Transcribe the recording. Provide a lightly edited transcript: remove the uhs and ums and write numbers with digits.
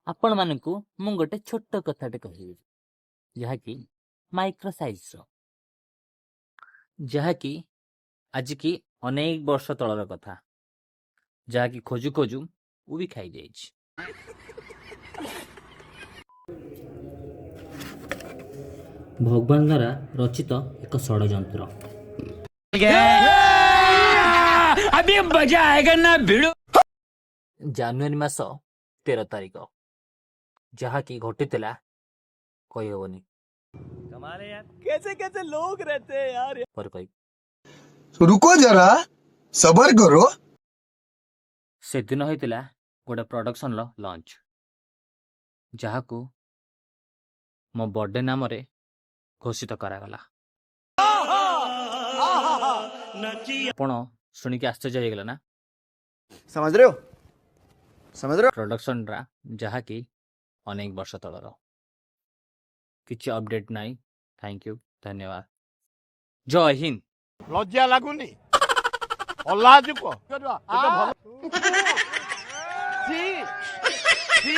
ଆପଣମାନଙ୍କୁ ମୁଁ ଗୋଟେ ଛୋଟ କଥାଟେ କହିବି, ଯାହାକି ମାଇକ୍ରୋ ସାଇଜ୍ର, ଯାହାକି ଆଜିକି ଅନେକ ବର୍ଷ ତଳର କଥା, ଯାହାକି ଖୋଜୁ ଖୋଜୁ ଉଇ ଖାଇଯାଇଛି। ଭଗବାନ ଦ୍ୱାରା ରଚିତ ଏକ ଷଡ଼ଯନ୍ତ୍ର। अभी मजा आएगा ना भिड़ू। ଜାନୁଆରୀ ମାସ 13 ତାରିଖ, ଯାହାକି ଘଟିଥିଲା କହିହେବନି। कमाल है यार, कैसे कैसे लोग रहते हैं यार। ପରେ କହିବି। रुको जरा, सबर करो। ସେଦିନ ହେଇଥିଲା ଗୋଟେ ପ୍ରଡକ୍ସନର ଲଞ୍ଚ, ଯାହାକୁ ମୋ ବର୍ଥଡେ ନାମରେ ଘୋଷିତ କରାଗଲା। ଆପଣ ଶୁଣିକି ଆଶ୍ଚର୍ଯ୍ୟ ହେଇଗଲେ ନା? समझ रहे हो, समझ रहे हो? ପ୍ରଡକ୍ସନଟା ଯାହାକି ଅନେକ ବର୍ଷ ତଳର, କିଛି ଅପଡେଟ୍ ନାହିଁ। Thank you, ଧନ୍ୟବାଦ, ଜୟ ହିନ୍ଦ। ଲଜ୍ଜା ଲାଗୁନି? ଅଲାଜୁକ। ଭଲ। ଛି, ଛି।